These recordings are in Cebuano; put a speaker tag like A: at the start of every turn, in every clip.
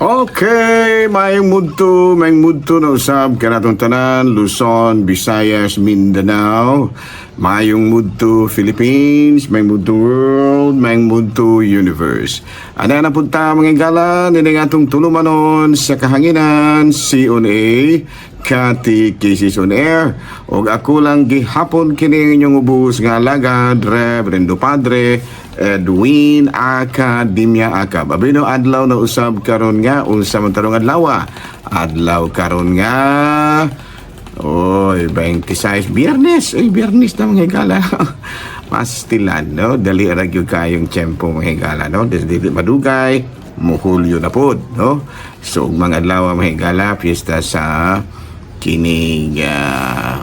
A: Okay, maayong mudto na usab kanatong tanan, Luzon, Visayas, Mindanao, maayong mudto Philippines, maayong mudto world, maayong mudto universe. Ana na punta, mga higala, nining atong tulumanon sa kahanginan, C on A, Catechesis on Air. Og ako lang gihapon kini inyong ubos nga alagad, Reverendo Padre Edwin Academia Acab. Abino, adlaw na usab karon nga, unsa man tarong adlaw? Adlaw karon nga, oy, 26, Biyernes. Ay, Biyernes na, mga higala. Pastilan, no? Dali ra gyud kayong tiyempo, mga higala, no? Dili madugay, muhulyo na pod, no? So, ug mga adlaw, mga higala, piyesta sa kining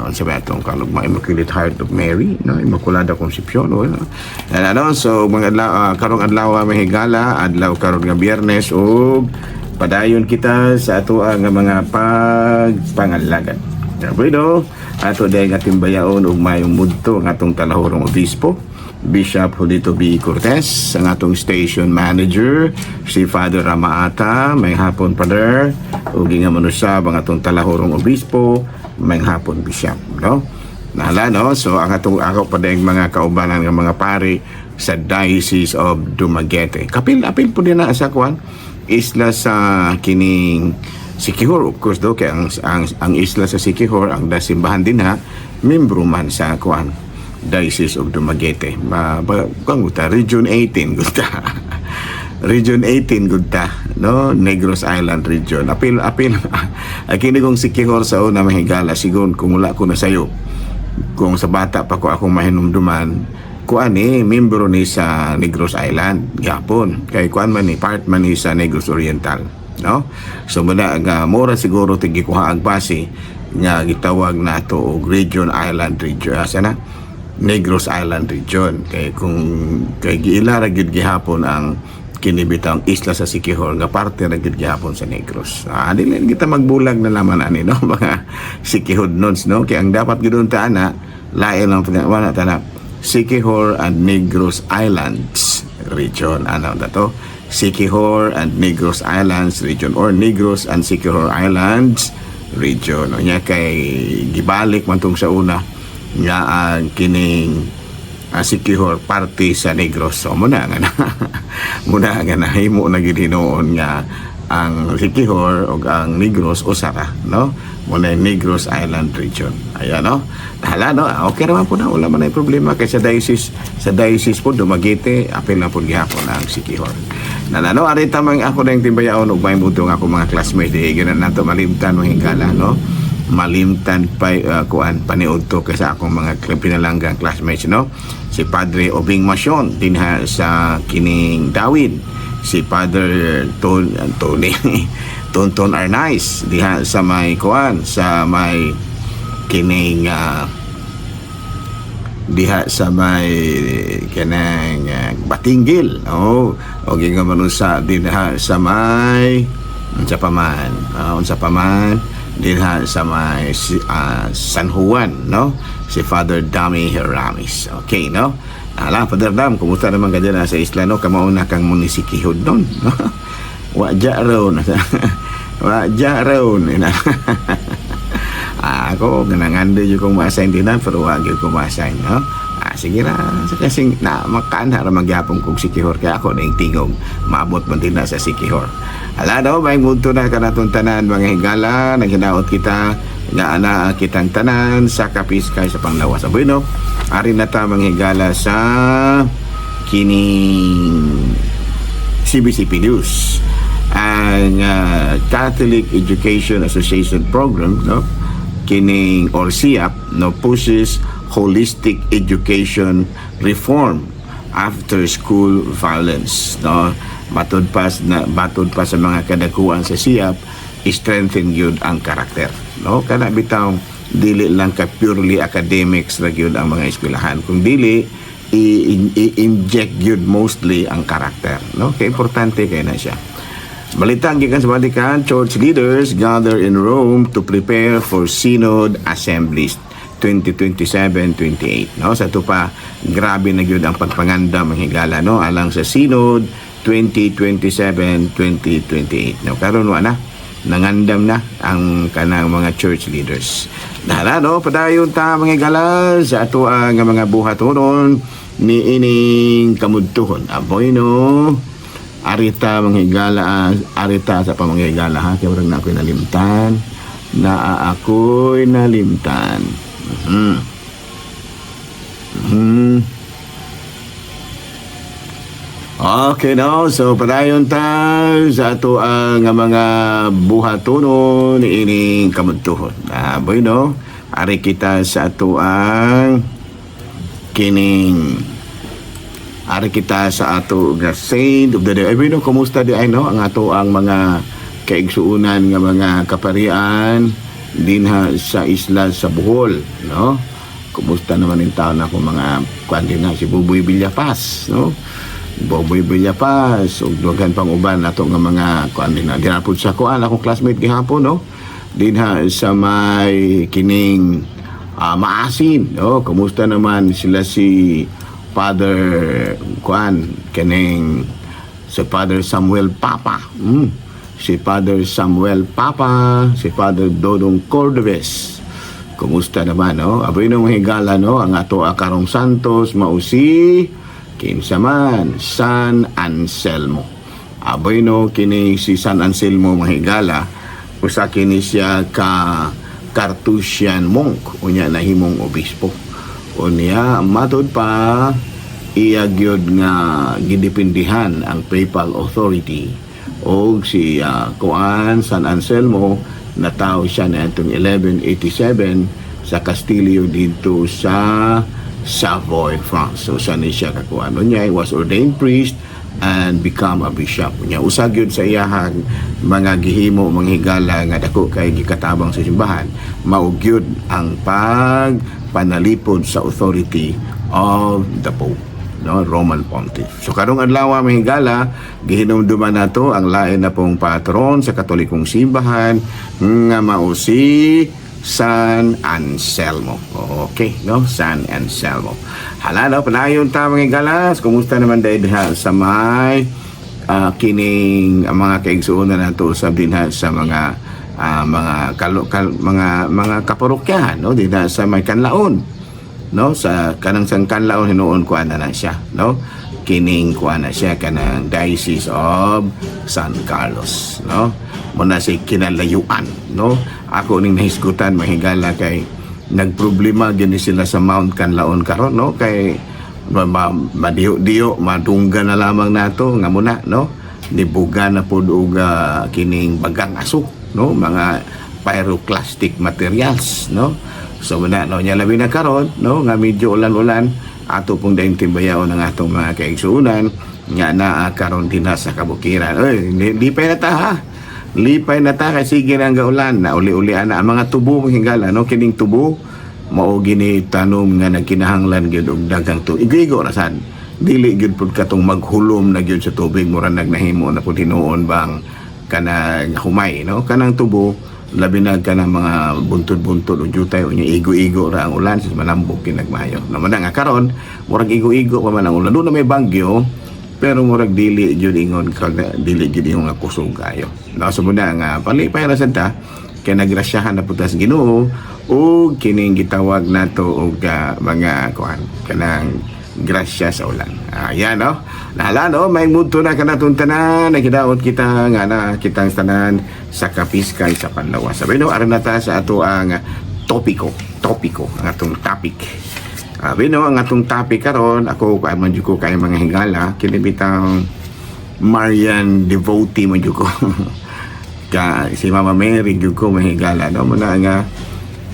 A: unsa ba atong kalugma, Immaculate Heart of Mary, no, Immaculada Concepcion, no? Ano, so mga adlaw, karong adlaw, mga higala, adlaw karon nga Biyernes ug padayon kita sa ato nga mga pagpangalagad. Bueno, ato dahil nga timbayaon ug mayong mudto ang atong talahurong obispo, Bishop Julito B. Cortez, ang atong station manager, si Father Ramaata, maayong hapon, Father, ug nga manusab ang atong talahurong obispo, maayong hapon, Bishop, no? Nahala, no? So, ang atong ako pa din mga kaubanan ng mga pari sa Diocese of Dumaguete. Kapil, apil po din na sa kuan, isla sa kining Siquijor, of course, do, kay ang isla sa Siquijor, ang dasimbahan din ha, membro man sa kuan, Diocese of Dumaguete. Ma, ba, kuan guta, Region 18 guta. Region 18 gud ta, no? Negros Island Region. Apil apil ay kini kong Siquijor sa una, mahigala, sigon kung wala ko na sayo. Kung sa bata pa ko akong mahinumduman, kuan ni membro ni sa Negros Island gapon kay kuan man ni part man ni sa Negros Oriental, no? So muna nga mura siguro tigi kuha ang base nga gitawag nato og Region Island Region, asa na Negros Island Region, kay kung kay giila ra gyud gihapon ang kinibitang isla sa Siquijor nga parte ra gyud gihapon sa Negros. Ah, dili kita magbulag na laman ani, no, mga Siquijodnons, no, kay ang dapat gyud ta ana lain lang wala ta na Siquijor and Negros Islands Region. Ano na to? Siquijor and Negros Islands Region or Negros and Siquijor Islands Region. O nya kay gibalik man tong sa una nga ang kining Siquijor parte sa Negros. So muna nga nahimo na gid hinuon nga ang Siquijor ug ang Negros usa ra, no? Muna yung Negros Island Region. Ayan, no? Hala, no? Ah, okay naman po na. Wala man ay problema. Kay sa diocese po, Dumaguete, apil na po gihapon ang Siquijor. Na no, ari tamang ako na yung timbayaon ug may nga ako mga classmates. Di ganan nato malimtan, mga higala, no? Malimtan pa kuan paniudto kay sa akong mga pinalanggang classmates, no? Si Padre Obing Masion dinha sa kining Dawin, si Father Ton Tony Tonton Arnaiz diha sa may kuan, sa may kining diha sa may kanang Batinggil, oh, o gingon man sa dinha sa may unsa pa man dinha sa may San Juan, no, si Father Dami Heramis. Okay, no? Ala, Father Dam, kumusta naman ka dyan sa isla, no? Kamauna kang munisikihod nun, no? Wa ja ron. Wa ja ron. Ah, ako ganangando jud kong ma-assign din na, pero wa gyud ko ma-assign, no? Ah, sige ra sa kasing na makaan ra magyapon kog Siquijor kay ako na yung tingog maabot man din na sa Siquijor. Ala daw, may mudto na kanatong tanan, mga higala, naghinaot kita nga ana kitang tanan sa kapiskay sa panglawas. Bueno, ari na ta, mga higala, sa kining CBCP News. Ang Catholic Education Association Program, no, kining or CEAP, no, pushes holistic education reform after school violence, no? Matud pa sa mga kadakuan sa CEAP, strengthen gyud ang karakter, no? Kana bitaw dili lang ka purely academics ra gyud ang mga eskwelahan, kung dili i-inject gyud mostly ang karakter, no? Kay importante kay na siya. Balita gikan sa Vatican, church leaders gather in Rome to prepare for Synod Assemblies 2027-28, no? Sa ato pa, grabe na gyud ang pagpanganda, mga higala, no, alang sa Synod. 2027-2028, no? Karon wa na, nangandam na ang kanang mga church leaders. Dara, no, padayon ta, mga higala, sa ato ang mga buhatonon ni ining kamudtuhon. Aboy, no. Arita, mga higala, arita sa pamangigala ha, kaya murag na ako'y nalimtan. Na ako'y nalimtan. Okay, no? So, padayon ta sa ato ang mga buhatonon ni ining kamudtuhon. Aboy, no? Ari kita sa ato ang kining, ari kita sa ato nga saint of the day. Ay, no, kumusta di ay, no? Ang ato ang mga kaigsuunan nga mga kaparian dinha sa isla sa Bohol, no? Kumusta naman yung taon ako mga kuan din na si Buboy Villapaz, no? Buboy Villapaz ug daghan pang uban ato nga mga kuan din na. Dinha pud sa kuan akong classmate gihapon, no? Dinha sa may kining Maasin, no? Kumusta naman sila si Father kuan kining si Father Samuel Papa. Si Father Samuel Papa, si Father Dodong Cordobes. Kumusta naman, no? Aboy nang higala, no? Ang ato akarong Santos, mausi, kinsa man, San Anselmo. Aboy no, kini si San Anselmo, mga higala, usa kini siya ka Carthusian monk, unya nahimong obispo. Unya, matod pa, iya gyud nga gidipindihan ang papal authority o si kuan San Anselmo, natawo siya na itong 1187 sa Castillo dito sa Savoy, France. So sa ni siya kakuan. Unya, he was ordained priest and become a bishop. Unya, usa gyud sa iyahang mga gihimo, mga higala, nga dako kay gikatabang sa simbahan, mao gyud ang pagpanalipod sa authority of the Pope, no, Roman Pontiff. So karong adlaw, mga higala, gihinumduman nato ang lain na pong patron sa Katolikong simbahan nga mao si San Anselmo. Okay, no? San Anselmo. Hala, no, panayon ta, mga higalas. Kumusta naman dahil diha sa may kining ang mga kaigsuonan nato sa dinha sa mga mga kalo, mga kaparokyahan, no, dinha sa may Kanlaon, no? Sa kanang sang Kanlaon hinuon kuan na siya, no? Kining kuan na siya, kanang Diocese of San Carlos, no? Muna si kinalayuan, no? Ako ning nahisgutan, mahigala, kay nagproblema gini sila sa Mount Kanlaon karon, no? Kay madiyo-diyo madungga na lamang nato nga muna, no? Nibuga na pod og kining bagang aso, no, mga pyroclastic materials, no? So muna, no, nya labi na karon, no, nga medyo ulan-ulan, ato pong daing timbayaon ang atong mga kaigsuonan nga naa karon dinha sa kabukiran. Oy, lipay na ta ha, lipay na ta kay sige na ang gaulan na uli-uli ana ang mga tubo, mga higala, no? Kining tubo mao gini tanom nga nagkinahanglan gyud og daghang tubig. Igo-igo ra sad, dili gyud pud katong maghulom na gyud sa tubig, mura nagnahimo na pud hinuon bang kanang humay, no? Kanang tubo, labi na kanang mga buntod-buntod o jutay, unya igo-igo ra ang ulan sa malambok kinagmayo naman nga karon murag igo-igo pa man ang ulan. Doon na may bagyo pero murag dili jud ingon ka, dili jud ingon nga kusog kayo, no? So muna nga palipay ra sad ta kay nagrasyahan na pud ta sa Ginoo ug kining gitawag nato og mga kuan kanang grasya sa ulan. Ayan, no? Nahala, no? May mudto na kanatong tanan. Naghidaot kita nga na kitang tanan sa kapiskay sa panlawas. Sabi, no, aron na ta sa ato ang topiko. Topiko. Ang atong topic. Sabi, no, ang atong topic karon, ako, kay man jud ko kay mga higala, kini bitang Marian devotee man jud ko. Ka si Mama Mary jud ko, mahigala, no? Muna nga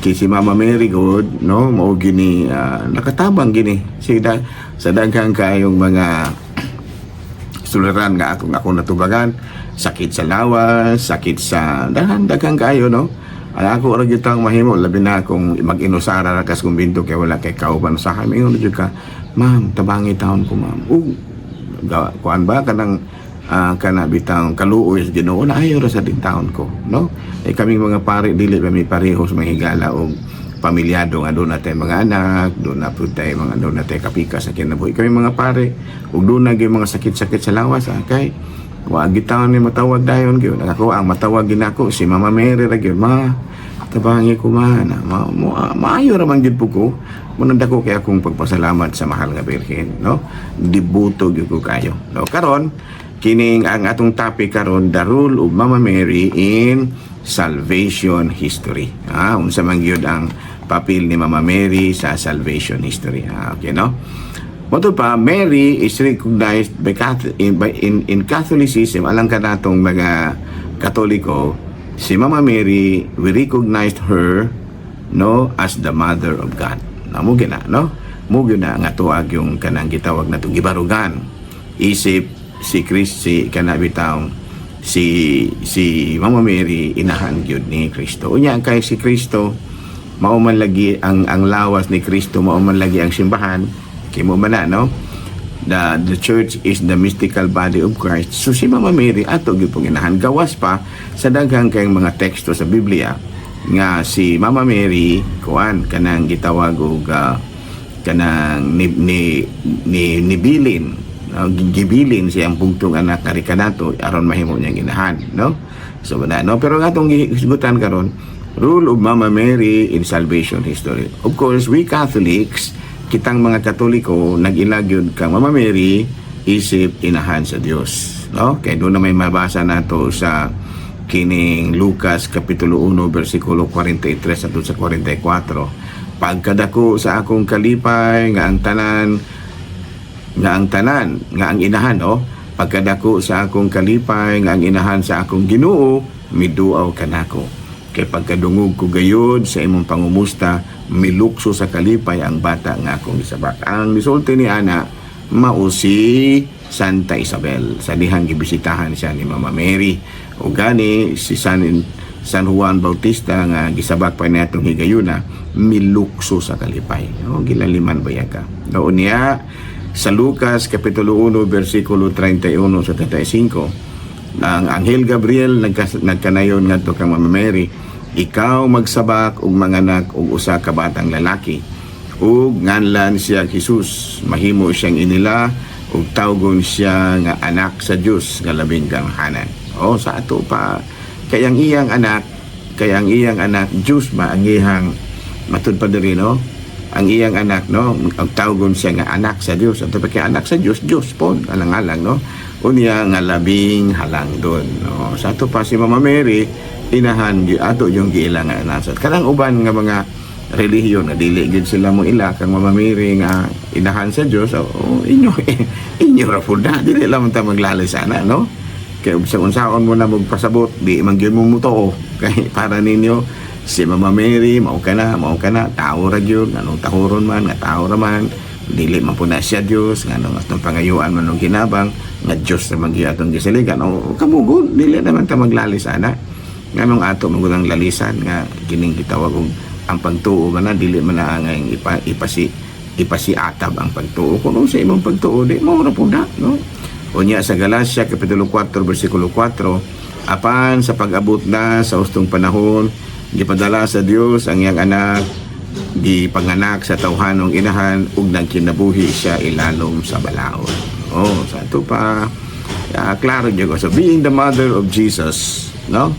A: kay si Mama Mary god, no, mao gini nakatabang gini si da, sa daghang kayong mga suliran nga akong ako natubagan, sakit sa lawas, sakit sa daghan daghan kayo, no? Ang ako ra gyud tang mahimo, labi na kung mag-inusara ra kas kumbinto kay wala kay kauban sa akin, ingon jud ka, "Ma'am, tabangi taon ko, ma'am." Kuan ba kanang kana bitang kaluoy sa Ginoo na ayo ra sa taon ko, no? Eh kaming mga pare, dili ba mi pareho sa mga higala og pamilyado nga duna tay mga anak, duna pud tay mga, duna tay kapika sa kinabuhi. Kami mga pare, ug duna gyud mga sakit-sakit sa lawas, kay wa gitaon ni matawag dayon gyud. Ako ang matawag ginako si Mama Mary ra gyud, "Ma, tabangi ko man." Maayo ra man gyud po ko. Mao dako kay akong pagpasalamat sa mahal nga Birhen, no? Dibuto gyud ko kayo. No, karon kining ang atong topic karon, the role of Mama Mary in salvation history. Unsa man gyud ang papel ni Mama Mary sa salvation history? Okay, no? Mao pa, Mary is recognized by Catholic, in, by, in Catholicism, alang kanatong mga Katoliko, si Mama Mary, we recognized her, no, as the mother of God. Na mo gina, no? Mo gina nga tuag yung kanang gitawag natong gibarugan. Isip si Christ, si kana bitawng si si Mama Mary, inahan gyud ni Kristo. Unya kay si Kristo mao man lagi ang lawas ni Kristo, mao man lagi ang simbahan, kay mo man na, no? The church is the mystical body of Christ. So si Mama Mary ato gyud pong inahan, gawas pa sa daghang kayong mga teksto sa Biblia nga si Mama Mary kuan kanang gitawag og kanang ni nibilin, no? Gibilin siyang bugtong anak kari kanato aron mahimo niyang inahan, no? So wala, no? Pero nga atong hisgutan karon, role of Mama Mary in salvation history. Of course, we Catholics, kitang mga Katoliko, nag-ila gyud kang Mama Mary isip inahan sa Dios, no? Kay duna may mabasa nato sa kining Lucas kapitulo 1 bersikulo 43 hangtod sa 44: "Pagkadako sa akong kalipay nga ang tanan nga ang inahan, no, pagkadako sa akong kalipay nga ang inahan sa akong Ginoo miduaw kanako. Kay pagkadungog ko gayud sa imong pangumusta, milukso sa kalipay ang bata nga akong gisabak." Ang misulti ni ana mao si Santa Isabel sa dihang gibisitahan siya ni Mama Mary. O gani si San Juan Bautista nga gisabak pa niya atong higayuna milukso sa kalipay. O gilaliman ba ka doon niya sa Lucas Kapitulo 1 versikulo 31 sa 35, ang Anghel Gabriel nagkanayon ngadto kang Mama Mary, "Ikaw magsabak og manganak og usa ka batang lalaki ug nganlan siya Jesus. Mahimo siyang inila ug tawgon siya nga anak sa Dios nga labing gamhanan." Oh, sa ato pa kay ang iyang anak Dios ba ang iyang matud pa diri, no? Ang iyang anak, no, ang tawgon siya nga anak sa Dios. Ato pa kay anak sa Dios, Dios po alang-alang, no? Unya nga labing halangdon, no? Sa ato pa si Mama Mary inahan ato yung giila nga anak. Kanang uban nga mga relihiyon nga dili gyud sila mo ila kang Mama Mary nga inahan sa Dios, oh, inyo inyo ra pud na, dili lang ta maglalay sana, no? Kay sa unsaon mo na magpasabot, di man gyud mo mutuo. Kay para ninyo si Mama Mary mao kana tao ra gyud, anong tahoron man nga tao ra man, dili man po na siya Dios, nganong atong pangayuan man og kinabang nga Dios ra man gyud atong gisaligan. O kamugod, dili naman ta maglalis ana. Nganong ato magulang lalisan nga kining gitawag og ang pagtuo man na dili man na ang ipasiatab ang pagtuo. Kung sa imong pagtuo, di mao ra po na, no? Unya sa Galacia kapitulo 4 bersikulo 4, "Apan sa pag-abot na sa hustong panahon, gipadala sa Dios ang iyang anak, gipanganak sa tawhanong inahan ug nagkinabuhi siya ilalom sa balaod." Oh, sa ato pa klaro gyud ko. So being the mother of Jesus, no?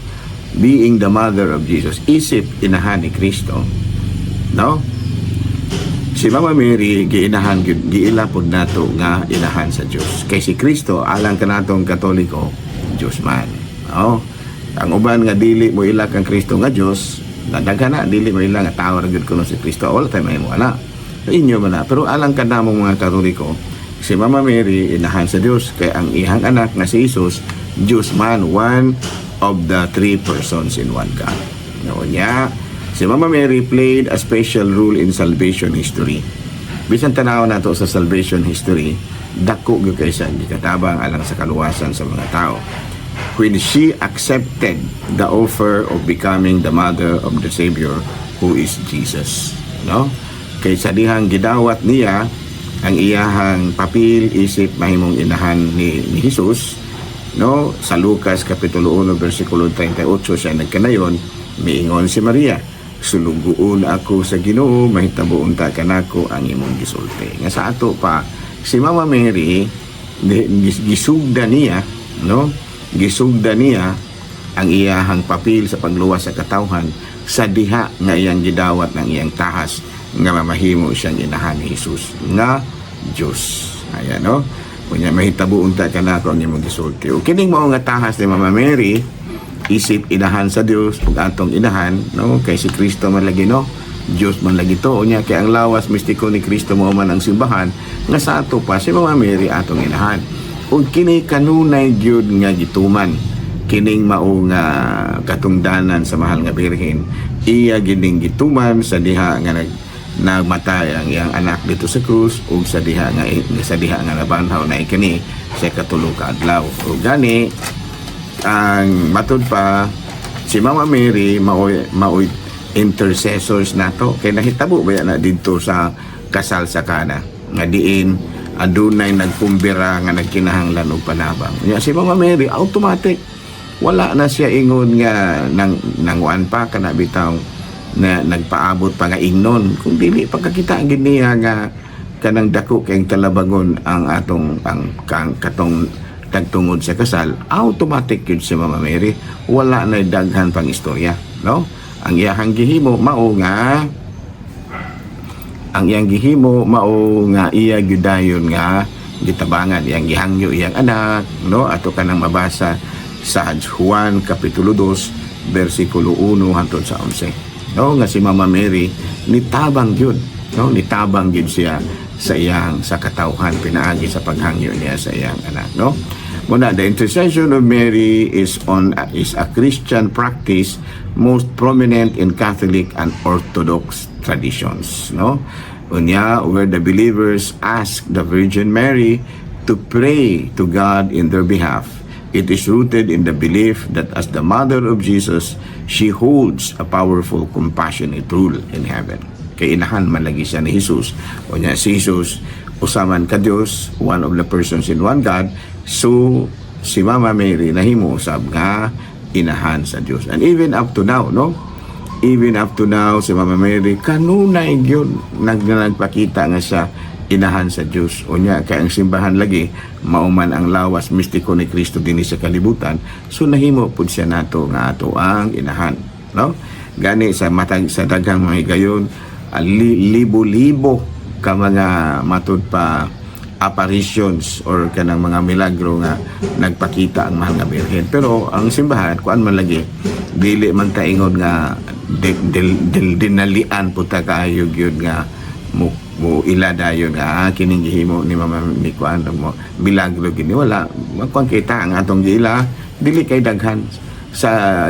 A: Being the mother of Jesus, isip inahan ni Kristo, no? Si Mama Mary giinahan gyud, giila pud nato nga inahan sa Dios. Kay si Kristo alang kanatong Katoliko, Dios man. No? Ang uban nga dili mo ila kang Kristo nga Dios, daghan na dili mo ila nga tao ra gyud kuno si Kristo. Wala tay mahimo ana. Inyo man na. Pero alang kanamong mga Katoliko, si Mama Mary inahan sa Dios kay ang iyang anak nga si Jesus, Dios man, one of the three persons in one God. No, niya, si Mama Mary played a special role in salvation history. Bisan tanaw nato sa salvation history, dako gyud kay sa gikatabang alang sa kaluwasan sa mga tao. When she accepted the offer of becoming the mother of the Savior who is Jesus, no? Kay sa dihang gidawat niya ang iyahang papel isip mahimong inahan ni Jesus, no? Sa Lucas kapitulo 1 bersikulo 38 siya nagkanayon, miingon si Maria, Sulugoon ako sa Ginoo, mahitabo unta kanako ang imong gisulti. Nga sa ato pa, si Mama Mary gisugda niya, no, gisugda niya ang iyahang papel sa pagluwas sa katawhan sa diha nga iyang gidawat ng iyang tahas nga mamahimo siyang inahan ni Jesus nga Diyos. Ayan, no? Kunya mahitabo unta kanako ang imong gisulti. O kining mao nga tahas ni Mama Mary isip inahan sa Dios ug atong inahan, no, kay si Kristo man lagi, no, Dios man lagi to. Unya kay ang lawas mistiko ni Kristo mao man ang simbahan, nga sa ato pa si Mama Mary atong inahan. Ug kini kanunay gyud nga gituman kining mao nga katungdanan sa Mahal nga Birhen. Iya gining gituman sa diha nga nagmatay ang iyang anak dito sa krus ug sa diha nga nabanhaw na kini sa katulo ka adlaw. Ug gani ang matud pa, si Mama Mary maoy maoy intercessors nato, kay nahitabo ba na didto sa kasal sa Kana nga diin adunay nagkumbira nga nagkinahanglan og panabang? Nya si Mama Mary automatic, wala na siya ingon nga nang nanguan pa kana bitaw na nagpaabot pa nga ingnon. Kung dili pagkakita gid niya nga kanang dako kayong talabagon ang atong ang kang katong tagtungod sa kasal, automatic yun si Mama Mary, wala na daghan pang istorya, no? Ang iyang gihimo mao nga iya gyud dayon nga gitabangan, iyang gihangyo iyang anak, no? Ato kanang mabasa sa Juan kapitulo 2 bersikulo 1 hangtod sa 11, no, nga si Mama Mary nitabang gyud, no, nitabang gyud siya sa iyang sa katawhan pinaagi sa paghangyo niya sa iyang anak, no? Muna, the intercession of Mary is a Christian practice most prominent in Catholic and Orthodox traditions, no? Unya, where the believers ask the Virgin Mary to pray to God in their behalf. It is rooted in the belief that as the mother of Jesus, she holds a powerful, compassionate role in heaven. Kay inahan man lagi siya ni Jesus. Unya si Jesus, usa man ka Dios, one of the persons in one God, so si Mama Mary nahimo usab nga inahan sa Dios. And even up to now, no? Even up to now, si Mama Mary kanunay gyud nagpakita nga siya inahan sa Dios. Unya kay ang simbahan lagi mao man ang lawas mistiko ni Kristo dinhi sa kalibutan, so nahimo pud siya nato nga ato ang inahan, no? Gani sa matag sa daghang mga higayon, libo-libo ka mga matud pa apparitions or kanang mga milagro nga nagpakita ang Mahal nga Birhen. Pero ang simbahan, kuan man lagi, dili man ta ingon nga dinalian po ta kaayo gyud nga mo mo ila dayon nga kining gihimo ni Mama ni kuan mo milagro gini. Wala makuan kita ang atong giila, dili kay daghan sa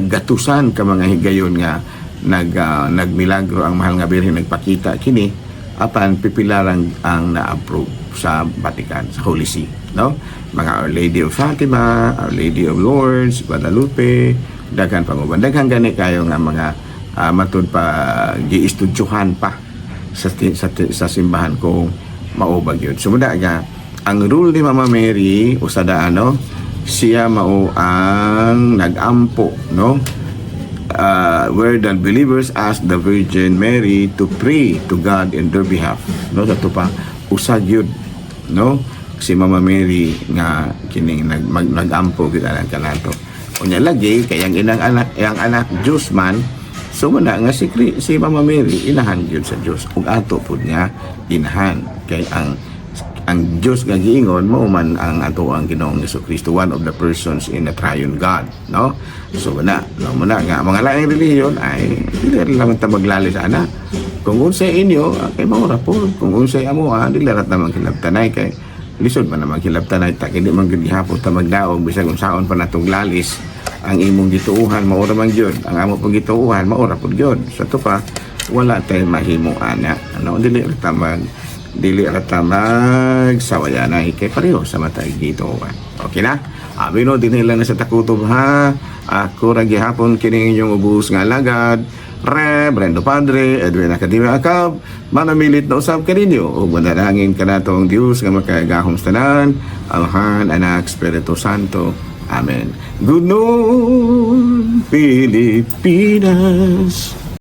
A: gatusan ka mga higayon nga nagmilagro ang Mahal nga Birhen, nagpakita kini, apan pipila lang ang na-approve sa Vatican, sa Holy See, no? Mga Our Lady of Fatima, Our Lady of Lourdes, Guadalupe, daghan pang uban. Daghan gani kayo nga mga matud pa giistudyuhan pa sa simbahan kung maubag yun. So muna nga ang rule ni Mama Mary usa da, ano, siya mao ang nagampo, no, where the believers ask the Virgin Mary to pray to God in their behalf. No, sa pa usa gyud, no, si Mama Mary nga kining nagampo gyud alang kanato. Unya lagi kay ang inang anak, ang anak Diyos man, so muna nga si Mama Mary inahan gyud sa Dios ug ato pud niya inahan, kay ang Dios nga giingon mao man ang ato ang Ginoong Kristo, one of the persons in the triune God, no? So na, no, muna nga mga laing relihiyon ay dili rin lang ta maglali sa ana. Kung unsay inyo, kay mao ra po. Kung unsay amo, dili ra ta maghilabtanay, kay lisod man naman hilabtanay ta, kay di man gyud gihapon ta magdaog bisag unsaon pa natong lalis. Ang imong gituohan mao ra man gyud, ang amo pong gituohan mao ra pud gyud. Sa to pa, wala tay mahimo ana, ano, dili ra ta mag sawayanay kay pareho sa matay gituohan. Okay na. Abi no, dinhi lang na sa takutob ha. Ako ra gihapon kini inyong ubos nga alagad, Reverendo Padre Edwin Academia Acab, manamilit na usab kaninyo ug manalangin kanato ang Dios nga makagagahom sa tanan, Amahan, Anak, Espiritu Santo. Amen. Good noon. Pilipinas.